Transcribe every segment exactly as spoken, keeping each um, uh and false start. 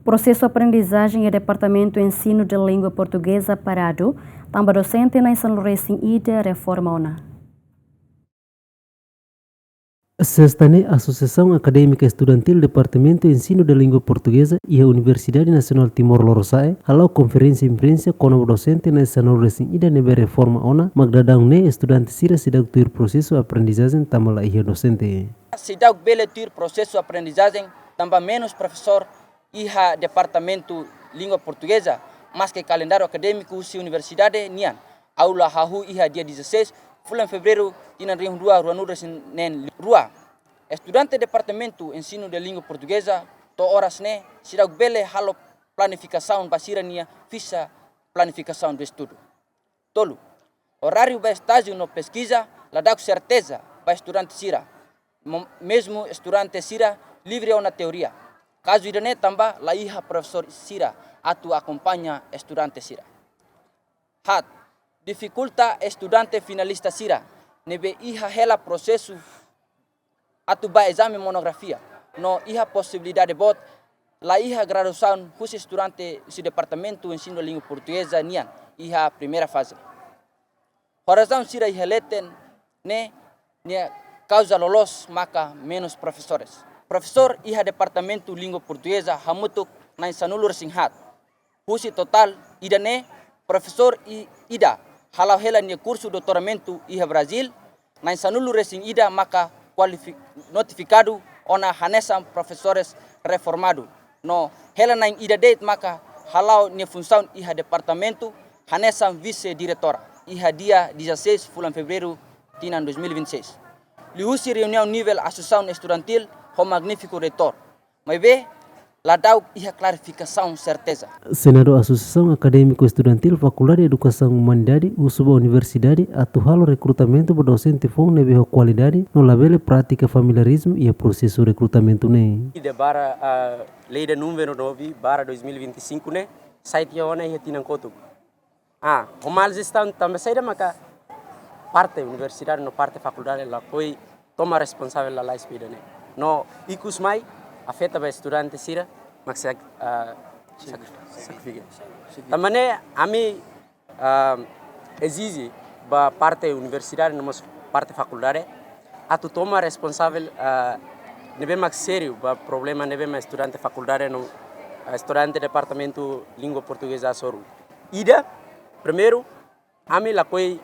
Prosesu aprendizajen iha Departamentu Ensinu de Língua Portugeza paradu, tanba dosente na'in sanulu-resin-ida reforma ona. Sesta ne'e, Asosiasaun Akadémika Estudantil Departamentu Ensinu de Língua Portugeza iha Universidade Nasionál Timor Lorosa'e hala'o konferénsia imprensa kona-ba dosente na'in sanulu-resin-ida ne'ebé reforma ona, mak daudaun ne'e estudante sira seidauk tuir prosesu aprendizajen tanba la iha dosente. Seidauk bele tuir prosesu aprendizajen tanba menus profesór iha Departamentu Língua Portugeza, maske kalendáriu akadémiku husi universidade nian, aula hahú iha dia dezasseis fulan Fevereiru tinan rihun rua ruanulu-resin-neen rua. Estudante Departamentu Ensinu de Língua Portugeza to'o oras ne'e seidauk bele halo planifikasaun ba sira-nia fixa planifikasaun de estudu. Tolu, oráriu ba estájiu no peskiza la da'uk serteza ba estudante sira. Mo-, mezmu estudante sira livre ona teoria. Kazu ida-ne'e tanba la iha profesór sira atu akompaña estudante sira. Haat, difikulta estudante finalista sira ne'ebé iha hela prosesu atu bá ezame monografia, no iha posibilidade boot la iha graduasaun husi estudante husi Departamentu Ensinu Língua Portugeza nian iha primeira faze. Ho razaun sira iha leten ne'e, nia kauza loloos maka menus profesores. Profesór iha Departamentu Língua Portugeza hamutuk na'in sanulu-resin-haat. Husi totál ida-ne'e, profesór i-, ida hala'o hela nia kursu doutoramentu iha Brazíl, na'in sanulu-resin-ida maka kualifi-, notifikadu ona hanesan profesores reformadu. No hela na'in ida de'it maka hala'o nia funsaun iha departamentu hanesan vise-diretora iha dia dezasseis fulan Fevereiru tinan dois mil e vinte e seis. Liuhusi reuniaun nivel asosiasaun estudantil ho magnífiku reitór. Maibé, la da'uk iha klarifikasaun serteza. Senadu Asosiasaun Akadémiku Estudantil Fakuldade Edukasaun Umanidade husu ba universidade atu halo rekrutamentu ba dosente foun ne'ebé ho kualidade no labele pratika familiarizmu iha prosesu rekrutamentu ne'e. Ida barra, ah, lei de número nove barra dois mil e vinte e cinco ne'e sai tiha ona iha tinan kotuk. Ah, ho mal jestaun tanba saida maka parte universidade no parte fakuldade lakohi toma responsavel lalais ba ida-ne'e. No ikus mai afeta ba estudante sira mak sak-, ah, sak-, sakrifika. Tanba ne'e ami, ah, ezije ba parte universidade no mós parte fakuldade atu toma responsavel, ah, ne'ebé mak sériu ba problema ne'ebé mak estudante fakuldade no, ah, estudante departamentu língua portugeza hasoru. Ida, primeiru, ami lakohi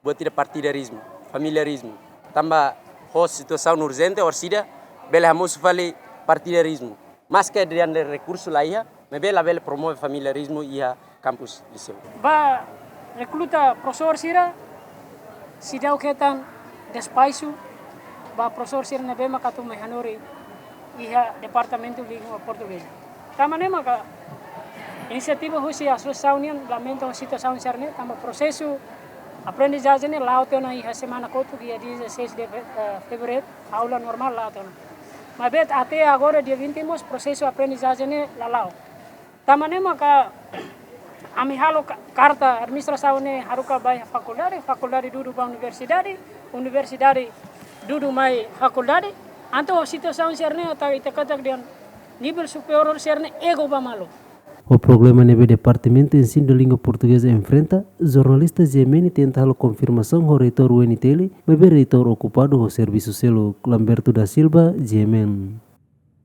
buat ida partidarizmu, familiarizmu. Tanba ho situasaun urjente orsida bele hamosu fali partidarizmu. Maske dehan rekursu la iha, maibé labele promove familiarizmu iha kampus liseu. Ba rekruta profesór sira, seidauk hetan despaixu ba profesór sira ne'ebé maka atu mai hanorin iha Departamentu Língua Portugeza. Tanba ne'e maka inisiativa husi asosiasaun nian lamenta ho situasaun sira-ne'e, tanba prosesu aprendizajen ne'e la'o tiha ona iha semana kotuk, dia dezasseis de fe-, eh, Fevereiru, aula normál la'o tiha ona. Maibé até agora dia vinte mós prosesu aprendizajen ne'e la la'o. Tanba ne'e maka ami halo ka-, karta administrasaun ne'e haruka ba iha fakuldade, fakuldade dudu ba universidade, universidade dudu mai fakuldade. Entaun situasaun sira-ne'e atu ita katak dehan nivel superiór sira-ne'e ego ba malu. Ho problema ne'ebé Departamentu Ensinu de Língua Portugeza enfrenta, jornalista G M N tenta halo konfirmasaun ho reitór U N T L, maibé reitór okupadu ho servisu seluk. Lamberto da Silva, G M N.